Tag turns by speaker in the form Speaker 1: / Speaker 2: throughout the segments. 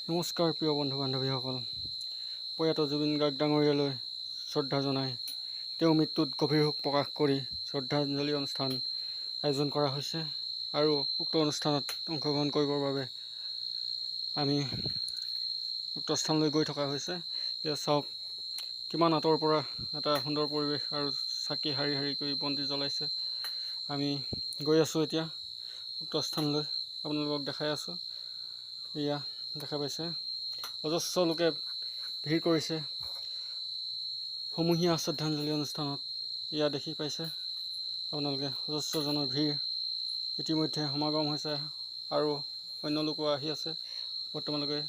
Speaker 1: নমস্কাৰ প্ৰিয় বন্ধু বান্ধৱীসকল, প্ৰয়াত জুবিন গাৰ্গ ডাঙৰীয়ালৈ শ্ৰদ্ধা জনাই তেওঁৰ মৃত্যুত গভীৰ শোক প্ৰকাশ কৰি শ্ৰদ্ধাঞ্জলি অনুষ্ঠান আয়োজন কৰা হৈছে আৰু উক্ত অনুষ্ঠানত অংশগ্ৰহণ কৰিবৰ বাবে আমি উক্ত স্থানলৈ গৈ থকা হৈছে। এয়া চাওক, কিমান আঁতৰৰ পৰা এটা সুন্দৰ পৰিৱেশ আৰু চাকি শাৰী শাৰী কৰি বন্তি জ্বলাইছে। আমি গৈ আছোঁ এতিয়া উক্ত স্থানলৈ, আপোনালোকক দেখাই আছোঁ। এয়া দেখা পাইছে, অজস্ৰ লোকে ভিৰ কৰিছে সমূহীয়া শ্ৰদ্ধাঞ্জলি অনুষ্ঠানত। এয়া দেখি পাইছে আপোনালোকে, অজস্ৰজনৰ ভিৰ ইতিমধ্যে সমাগম হৈছে আৰু অন্য লোকো আহি আছে বৰ্তমানলৈকে।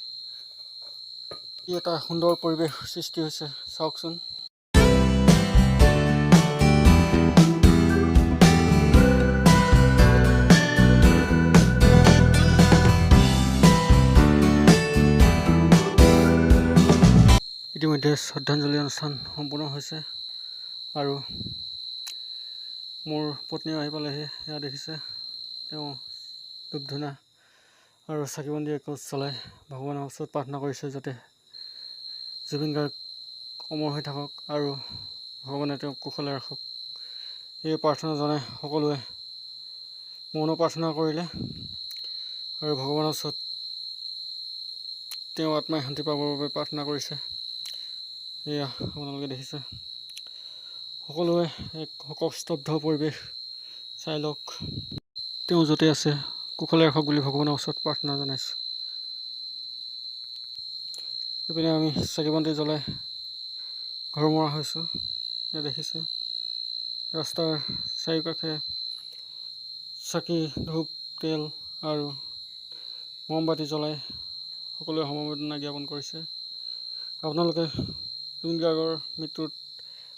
Speaker 1: ই এটা সুন্দৰ পৰিৱেশ সৃষ্টি হৈছে, চাওকচোন। ইতিমধ্যে শ্ৰদ্ধাঞ্জলি অনুষ্ঠান সম্পূৰ্ণ হৈছে আৰু মোৰ পত্নীও আহি পালেহি। এয়া দেখিছে, তেওঁ ধূপ ধূনা আৰু চাকি বন্তি একগছ জ্বলাই ভগৱানৰ ওচৰত প্ৰাৰ্থনা কৰিছে যাতে জুবিন গাৰ্গ অমৰ হৈ থাকক আৰু ভগৱানে তেওঁক কুশলে ৰাখক। এই প্ৰাৰ্থনা জনাই সকলোৱে মৌন প্ৰাৰ্থনা কৰিলে আৰু ভগৱানৰ ওচৰত তেওঁ আত্মাই শান্তি পাবৰ বাবে প্ৰাৰ্থনা কৰিছে। এয়া আপোনালোকে দেখিছে, সকলোৱে এক শোকস্তব্ধ পৰিৱেশ। চাই লওক, তেওঁ য'তে আছে কুশলে ৰাখক বুলি ভগৱানৰ ওচৰত প্ৰাৰ্থনা জনাইছোঁ। এইপিনে আমি চাকি বন্তি জ্বলাই ঘৰমুৱা হৈছোঁ। এয়া দেখিছে, ৰাস্তাৰ চাৰিওকাষে চাকি ধূপ তেল আৰু মমবাতি জ্বলাই সকলোৱে সমবেদনা জ্ঞাপন কৰিছে। আপোনালোকে জুবিন গাৰ্গৰ মৃত্যুত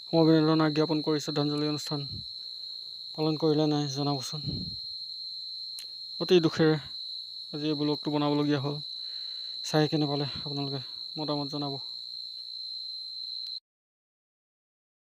Speaker 1: সমবেদনা জ্ঞাপন কৰি শ্ৰদ্ধাঞ্জলি অনুষ্ঠান পালন কৰিলে নাই জনাবচোন। অতি দুখেৰে আজি এই ব্লগটো বনাবলগীয়া হ'ল। চাই কেনে পালে আপোনালোকে মতামত জনাব।